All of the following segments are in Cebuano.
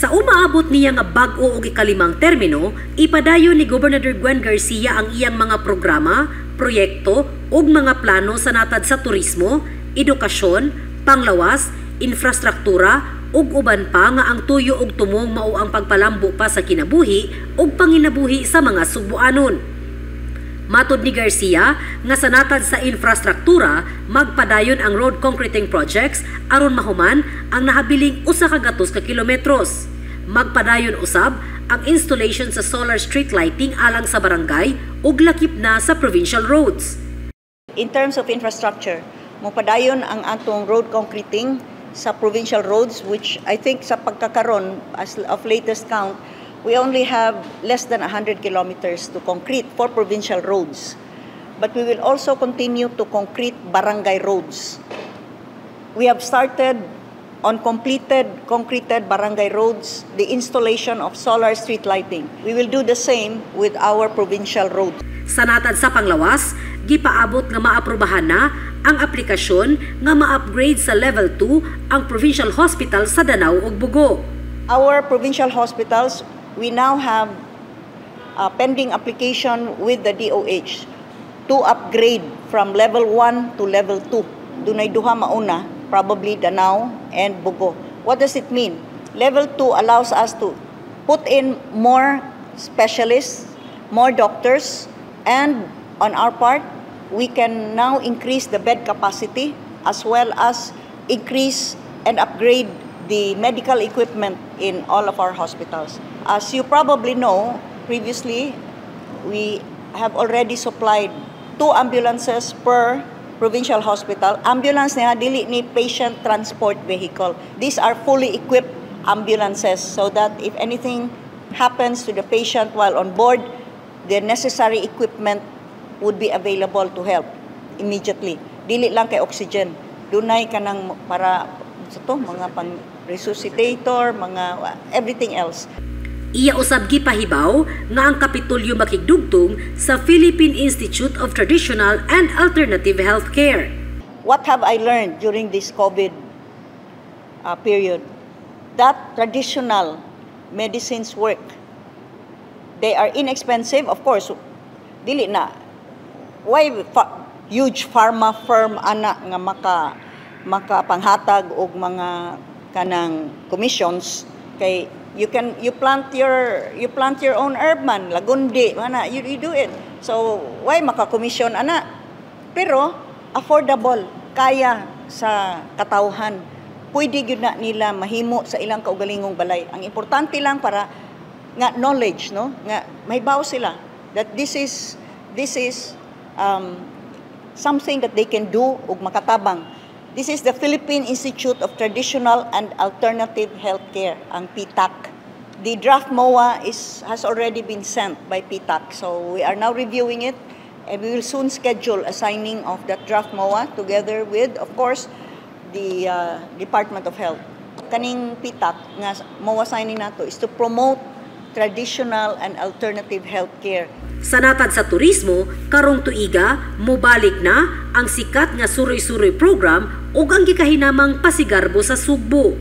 Sa umaabot niya nga bag-o og ikalimang termino, ipadayon ni Gobernador Gwen Garcia ang iyang mga programa, proyekto ug mga plano sa natad sa turismo, edukasyon, panglawas, infrastruktura ug uban pa nga ang tuyo ug tumong mao ang pagpalambo pa sa kinabuhi ug panginabuhi sa mga Sugbuanon. Matod ni Garcia nga sa natad sa infrastruktura, magpadayon ang road concreting projects aron mahuman ang nahabiling 100 ka kilometros. Magpadayon usab ang installation sa solar street lighting alang sa barangay ug lakip na sa provincial roads. In terms of infrastructure, mopadayon ang atong road concreting sa provincial roads, which I think sa pagkakaron, as of latest count, we only have less than 100 kilometers to concrete for provincial roads. But we will also continue to concrete barangay roads. We have started on completed concreted barangay roads, the installation of solar street lighting. We will do the same with our provincial roads. Sa natad sa panglawas, gipaabot nga maaprubahan na ang aplikasyon nga ma-upgrade sa level 2 ang provincial hospital sa Danao ug Bogo. Our provincial hospitals, we now have a pending application with the DOH to upgrade from level 1 to level 2. Dunay duha mauna, probably Danao and Bogo. What does it mean? Level 2 allows us to put in more specialists, more doctors, and on our part, we can now increase the bed capacity as well as increase and upgrade the medical equipment in all of our hospitals. As you probably know, previously, we have already supplied two ambulances per provincial hospital. Ambulance niya, dili ni patient transport vehicle. These are fully equipped ambulances so that if anything happens to the patient while on board, the necessary equipment would be available to help immediately. Dili lang kay oxygen. Dunay kanang para sa to mga pang resuscitator, mga everything else. Iya usab gipahibaw nga ang Kapitolyo makigdugtong sa Philippine Institute of Traditional and Alternative Healthcare. What have I learned during this COVID period? That traditional medicines work. They are inexpensive, of course. Dili na. Why huge pharma firm ana nga makapanghatag og mga kanang commissions kay you can you plant your own herb man, lagundi mana, you do it. So why maka-commission ana? Pero affordable, kaya sa katawhan, pwede gyud na nila mahimo sa ilang kaugalingong balay. Ang importante lang para nga knowledge, no, nga mahibaw sila that this is something that they can do ug makatabang. This is the Philippine Institute of Traditional and Alternative Healthcare, ang PITAHC. The draft MOA has already been sent by PITAHC. So we are now reviewing it and we will soon schedule a signing of that draft MOA together with, of course, the Department of Health. Kaning PITAHC nga MOA signing nato is to promote traditional and alternative healthcare. Sa natad sa turismo, karong tuiga, mobalik na ang sikat nga Suroy-Suroy program ug ang gikahinamang Pasigarbo sa Sugbo.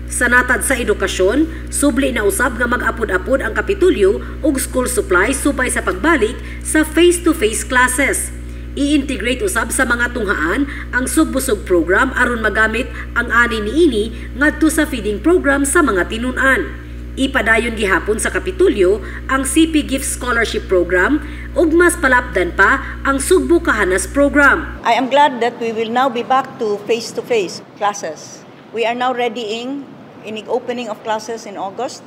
Sa natad sa edukasyon, subli na usab nga mag-apod-apod ang Kapitolyo ug school supplies subay sa pagbalik sa face-to-face classes. I-integrate usab sa mga tunghaan ang Sugbusog program aron magamit ang ani niini ngadto sa feeding program sa mga tinun-an. Ipadayon gihapon sa Kapitolyo ang CP Gift Scholarship Program ug mas palapdan pa ang Sugbo Kahanas Program. I am glad that we will now be back to face-to-face classes. We are now readying inig opening of classes in August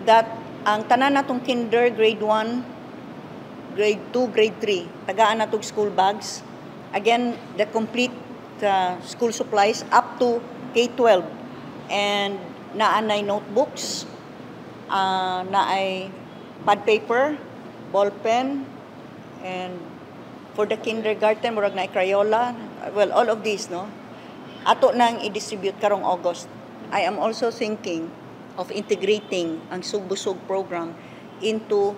that ang tanan natong kinder, grade 1, grade 2, grade 3, tagaan natong school bags. Again, the complete school supplies up to K-12 and naanay notebooks, naay pad paper, ball pen, and for the kindergarten, murag naay Crayola. Well, all of these, no? Ato nang i-distribute karong August. I am also thinking of integrating ang Sugbusog program into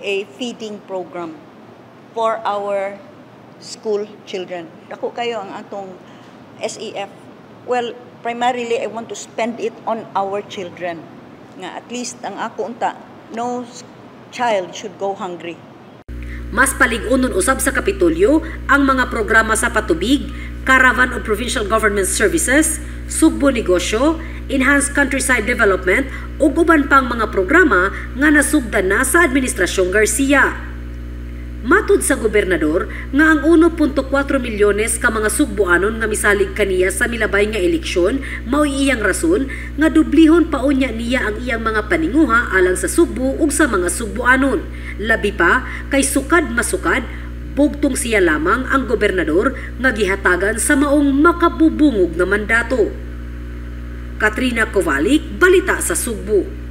a feeding program for our school children. Dako kayo ang atong SEF. Well, primarily I want to spend it on our children. Nga at least ang ako unta, no child should go hungry. Mas palig-unon usab sa Kapitolyo ang mga programa sa patubig, Caravan of Provincial Government Services, Sugbo Negosyo, Enhanced Countryside Development ug uban pang mga programa nga nasugdan na sa Administrasyong Garcia. Matud sa gobernador nga ang 1.4 milyones ka mga Sugbuanon nga misalig kaniya sa milabay nga eleksyon mao'y iyang rason nga dublihon pa unya niya ang iyang mga paninguha alang sa Sugbo ug sa mga Sugbuanon. Labi pa kay sukad masukad, bugtong siya lamang ang gobernador nga gihatagan sa maong makabubungog nga mandato. Katrina Kovalik, Balita sa Sugbo.